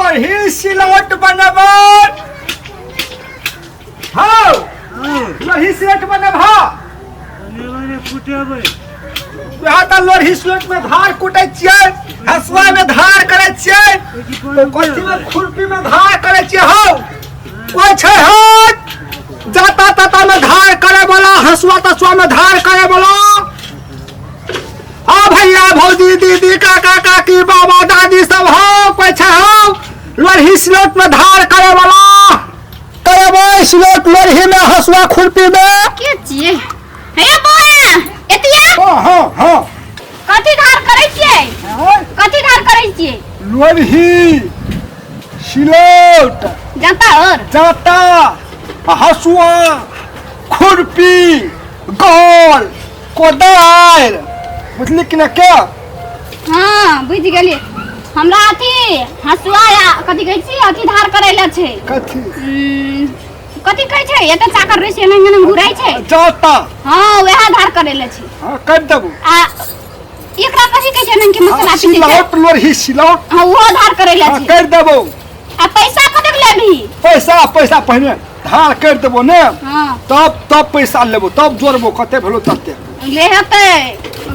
लोही सिलौट बनेबै। हौ, लोही सिलौट बनेब? हँ, बनेबै ने कुटेबै? वएह तऽ लोही सिलौट में धार कुटै छियै, हसुआ में धार करै छियै, तो कथी में, खुरपी में धार करै छियै। हौ, कोइ छै हौ जाता ताता में धार करे वाला, हसुआ तसुआ में धार करे वाला? हाँ भैया, भौजी, दीदी, काका, काकी, बाबा, दादी सब, हो कोई छै हो लोरही सिलौट में धार करे वाला? करेबै सिलौट लोरही में, हसुआ खुरपी में? के छियै हे बौआ, एतिया। हाँ हाँ हाँ। कथी धार करै छियै? कथी धार करै छियै? लोरही सिलौट। जाता और जाता, हसुआ, खुरपी, गौल, कोदारि, बुझली कि ना क्या? हाँ, बुझि गेलियै। हमरा अथी हसुआ या कथी कहै छी, अथी धार करै लए छै। कथी? कथी कहै छै, एते चाकर रहै छै, एना एना घुराइ छै। जाता। हाँ, वएह धार करै लए छै। हाँ, कर देबो। आ एकरा कथी कहै छै, एना के मसाला पीसै छै? सिलौट, लोरही सिलौट। हाँ, ओहो धार करै लए हाँ छै। कर देबो। आ पैसा कतेक लेबही? पैसा, पैसा पहिने धार कर देबो ने। हाँ। तब तब पैसा लेबो, तब जोड़बो, कते भेलो तते। ले हेतै,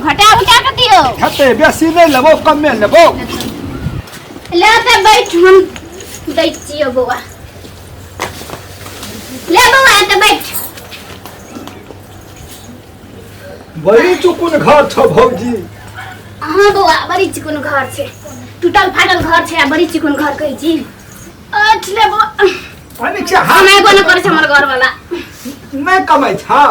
घटा उठा के दियौ। हेतै, बेसी नहि लेबो, कमे लेबो। ले तऽ बैठ, हम दै छियौ बौआ। ले बौआ, एतऽ बैठ। बड़ी चुकुन घर छौ भौजी। हाँ बौआ, बड़ी चिकुन घर छै, टूटल फाटल घर छै आ बड़ी चिकुन घर कहै छी। अच्छा बौआ। अनिक से हाथ। कमाइबो नहि करै छै हमर घरवाला। नहि कमाइ छ?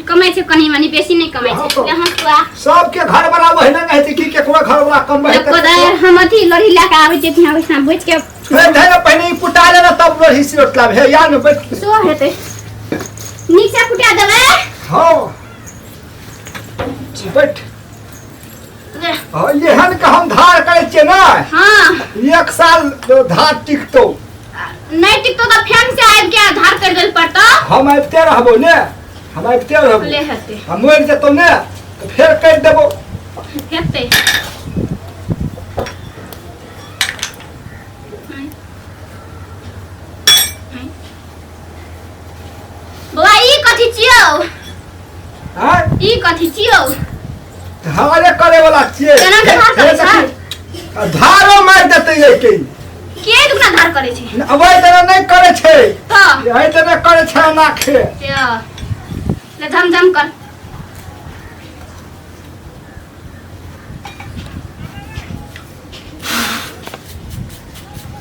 कमाइ छै कनी मनी, बेसी नहि कमाइ हाँ छै। तो। यहाँ बौआ। सबके घर वाला ओहिना कहै छै कि केकरो घर वाला कमबै है। कोदारि हम अथी लड़ी लए कऽ आबै छियै, ओहिठाम बैठ के। हे धैर्य, पहिने ई कुटा ले ने, तब लोढ़ी सिलौट लाब। हे या ने बैठ। सो हेतै, नीक से कुटा देबै। हाँ, बैठ। हाँ, एहन के हम धार करै छियै ने। हाँ। एक साल धार टिकतौ। नहि टिकतौ तऽ फेन से आबि के धार कर देल पड़तौ। हम आबिते रहबो ने, हम आबिते रहबो। ले हेतै। हम मरि जेतौ ने तऽ फेर करि देबो। हेतै बौआ, ई कथी छियौ? आँय? ई कथी छियौ? धारे करे वाला छियै। केना के धार करै छै? आ धारो मारि देतै एके। के दुना धार करै छै? अबै तरह नहि करै छै। तऽ एहि तरह करै छै नाखे। ले झम झम कर।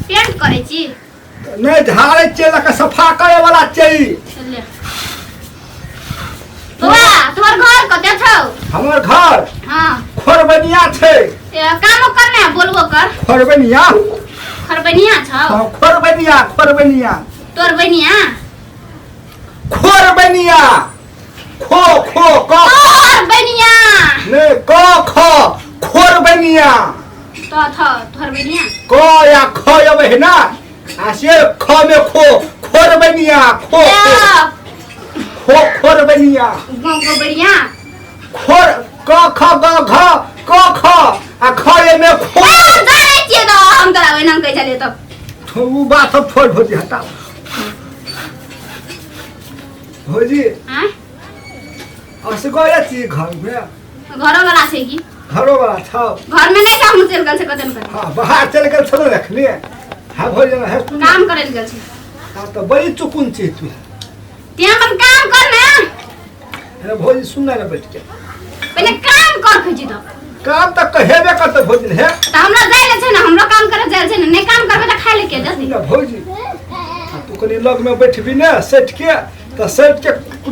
पेंट करै छी? नहि, झाड़ै छियै, लऽ कऽ सफा करे वाला छियै। ले बौआ, तोहर घर कते छौ? हमर घर? हाँ। खोरबनिया छै। ए, कामो कर ने, बोलबो कर। खोरबनिया। खरबनिया छौ? हाँ, खोरबनिया, खोरबनिया। तोर बनिया? खोरबनिया, खो खो क। तोर बनिया। नहि, क ख, खोरबनिया। तो थ तोहर बनिया। क या ख अबै है ना, आ से ख में खो, खोरबनिया, खो खो। खो, खोरबनिया। गोबरिया। खोर, क ख ग घ, क ख आ ख ए में खो। जानै छियै तऽ हम तोरा ओहिना कहै छलियै तऽ। उ बात सब छोड़ भौजी, हटा भौजी। आँय? असगरे छी घर में? घरो वाला छै की। घरो वाला छौ? घर में नहीं छै, हम चलि गेल छै कतन कतन। हाँ, बाहर चलि गेल छलो रखने। हाँ भौजी, है सुन। काम करे लए गेल छै। हाँ, तऽ बड़ी चुकुन छी तू। ते अपन काम कर ने। अरे भौजी, सुन ने बैठ के। पहिले काम कर कहै छी तऽ। काम तऽ कहेबे करतै भौजी हे। तऽ हमरा जाइ ले छै ने, हमरो काम करे जाइ छै ने। नहि काम करबै तऽ खाय ले के जल्दी। सुन ने भौजी, आ तू कनि लग में बैठबी ने सटि के, तऽ सटि के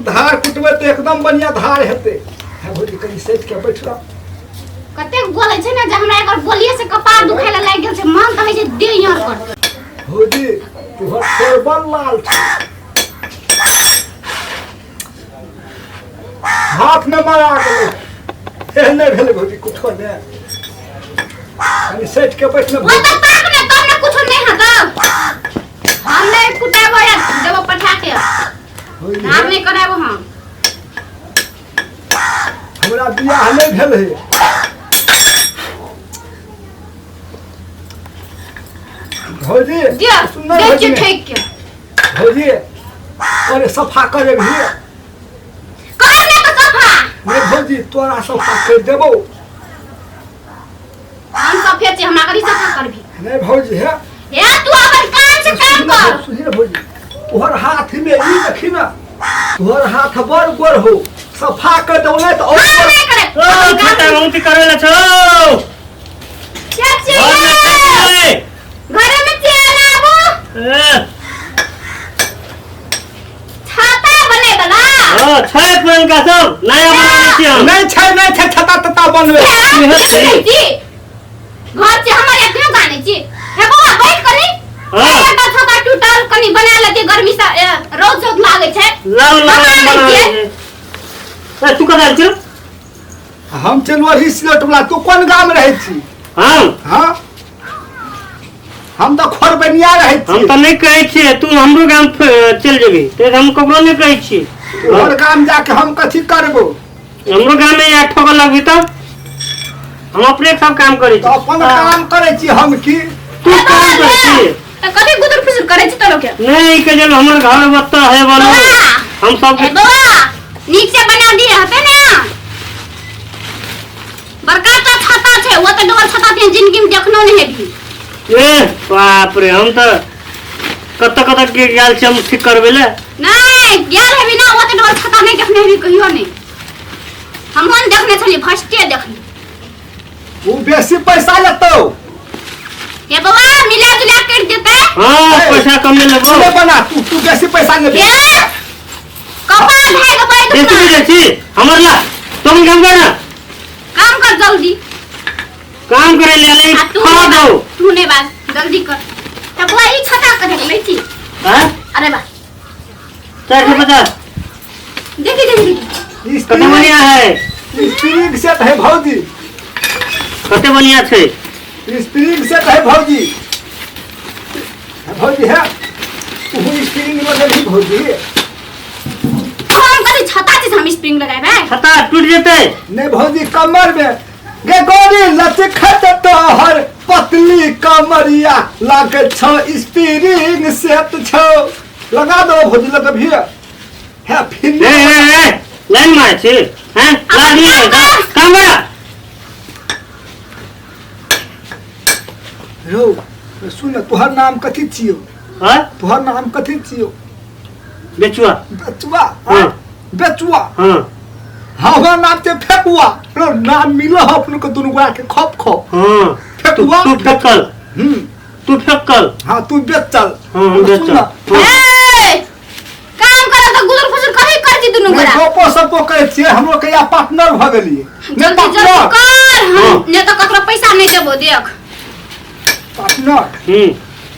धार कुटबै तऽ एकदम बढ़िया धार हेतै। हे भौजी, कनि सटि के बैठ रह। कतेक बोलै छै ने जे हमरा एकर बोलिए से कपार दुखाय ला लागि गेल छै, मन तऽ होइ छै देह यार कर। भौजी, तोहर ठोर लाल छै, हाथ में मारा गेलै। एहन नहि भेलै भौजी कुछो ने, कनि सटि के बैठ ने। ओ तऽ ताक ने, तब ने कुछो नहि हेतौ। हम नहि कुटेबो या देबो पठा के। भौजी, धार नहि कराबो हम। हमरा बियाह नहि भेल है। भौजी दिया सुन ना दै भौजी छियै ठोकि के भौजी अरे सफा करे भी कर ने तऽ सफा नहीं भौजी तोरा सफा कर देबो हम सफे छी हमरा करी सफा करबी नहीं भौजी है हे तू अपन काम से काम कर सुनी ना भौजी तोहर हाथ में ई देखी ना तोहर हाथ बड़ गोर हो सफा कर दो नहीं तो और हाँ, गोर- नहीं करे ओ अपन काम छाता गौती करेला छौ चाची घर में छाती घरे में चल आबू ए छाता बने वाला हां छै पुरनका सब नया बनाबै छी हम नहीं छै नहीं छै छता तता बनवे जी घर से हमर एखनो गाने छी हे बौआ बैठ कनी हाँ। एकटा छाता टूटल कनी बना लेती गर्मी से रौद सौद लागै छै लाउ लाउ बना लै बना छियै। ए तू कतऽ छी हम चलू ही सिलेट वाला तू कोन गाम रहै छी हम हाँ हम तऽ खोरबनिया रहै हम छी तऽ नहि कहै छियै तू हमरो गाम चलि जेबही ते हम ककरो नहि कहै छियै तोहर गाम जाके हम कथी करबो हमरो गाम में यहाँ ठोकर लगबी तब हम अपने सब काम करै तऽ छी अपन काम करै छी हम की तू काम करै छी तऽ कथी गुदुर फुसुर करै छी तोरो के नहीं के जब हमर घर बत्ता है बोलो बौआ हम सब ए बौआ नीक से बना दिए हते ना बड़का टा छाता छै ओ तऽ डोल छाता ते जिंदगी में देखनो नहीं हेबी ए बाप रे हम तऽ कतऽ कतऽ के गेल छी हम ठीक करबै ले नहीं गेल हेबी ना ओ तऽ डोल छाता नहीं देखने हेबी कहियो नहीं हमहूँ नहि देखने छलियै फर्स्टे देखली ओ बेसी पैसा लेतौ हे बौआ मिला जुला कर देतै हाँ ए, पैसा कमे लेबो तू बना तू तू बेसी पैसा लेबी हे कपाल है के बैठ बेसी बुझै छी हमर ला तुम काम कर ना काम कर जल्दी काम करे ले ले आ तू खा नहीं दो बाज, तू नहीं बाज जल्दी कर तब बुआ ई छता कर लै छी हां अरे बा 450 देखी देखी देखी कते बढ़िया है स्प्रिंग सेट है भौजी कते बढ़िया छै स्प्रिंग सेट है भौजी भौजी है तू स्प्रिंग लगेबही भौजी हम कथी छता छै से हम स्प्रिंग लगाएबै छता टूट जेतै नहीं भौजी कमर में गे गोरी लचखत तोहर पतली कमरिया लागे छौ स्प्रिंग सेट छौ लगा दो भौजी लगबिही है फिर ए ए ए लाइन मारे छी हैं लाइन मारे काम कर रौ सुन तोहर नाम कथी छियौ हाँ तोहर नाम कथी छियौ बेचुआ बेचुआ हाँ। बेचुआ हाँ हमर नाम छै फेकुआ रौ नाम मिल हो अपने के दुनू गोरा के खप खप हाँ फेकुआ तू फेकल हम्म तू फेकल हाँ तू बेचल हाँ हम सुन बेचल ना, हाँ। ए काम करब तऽ गुदुर फुसुर कहीं कर छी दुनू नहीं गोरा गपो सपो करै छियै हमरो के या पार्टनर भऽ गेलियै नहि जल्दी जल्दी पार्टनर कर हम हाँ। नहीं तो ककरो पैसा नहीं देबो देख पार्टनर हम्म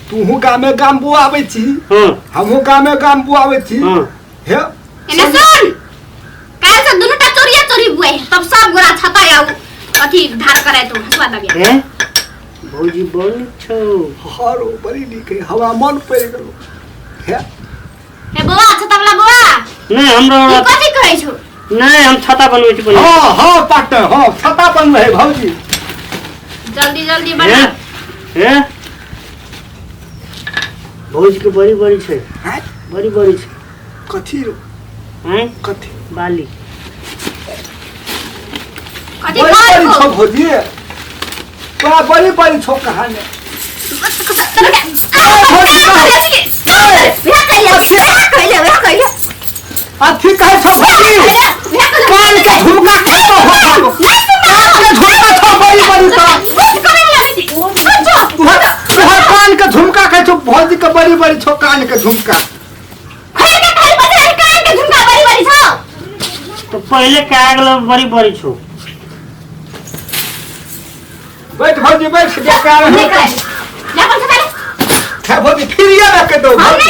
तूहू गामे गाम बुआबै छी हाँ हमहूँ गामे गाम बुआबै छी हाँ हे एने सुन काल्हि से दुनू टा चोरिया चोरी बुआई तब सब गोरा छता आउ अथी धार कराय तो हसुआ दबिया ए भौजी बड़ नीक छौ हरो बड़ी नीक है हमरा मन पड़ि गेलो हे हे बौआ छता वाला बौआ नहीं हमरा तू वाला कथी कहै छौ नहीं हम छाता बनबै छी पहिले हाँ हाँ पार्टनर हाँ छता बन रहे भौजी जल्दी जल्दी हे बना हे भौजी के बड़ी बड़ी छै हैं? बड़ी बड़ी छै कथी रो हैं कथी बाली कथी बड़ी बड़ी कहै छौ छौ भौजी तोरा बड़ी बड़ी छौ कहानी अथी कहै छौ भौजी कान के झुमका खेतो हो कान के झुमका छौ बड़ी बड़ी तोरा तुहर तुहर कान के झुमका कहै छौ भौजी के बड़ी बड़ी छौ कान के झुमका तो पहिले कह गेलो बड़ी बड़ी छौ बैठ भौजी बैठ बेकार है है भौजी फिर ये रख दो भौजी।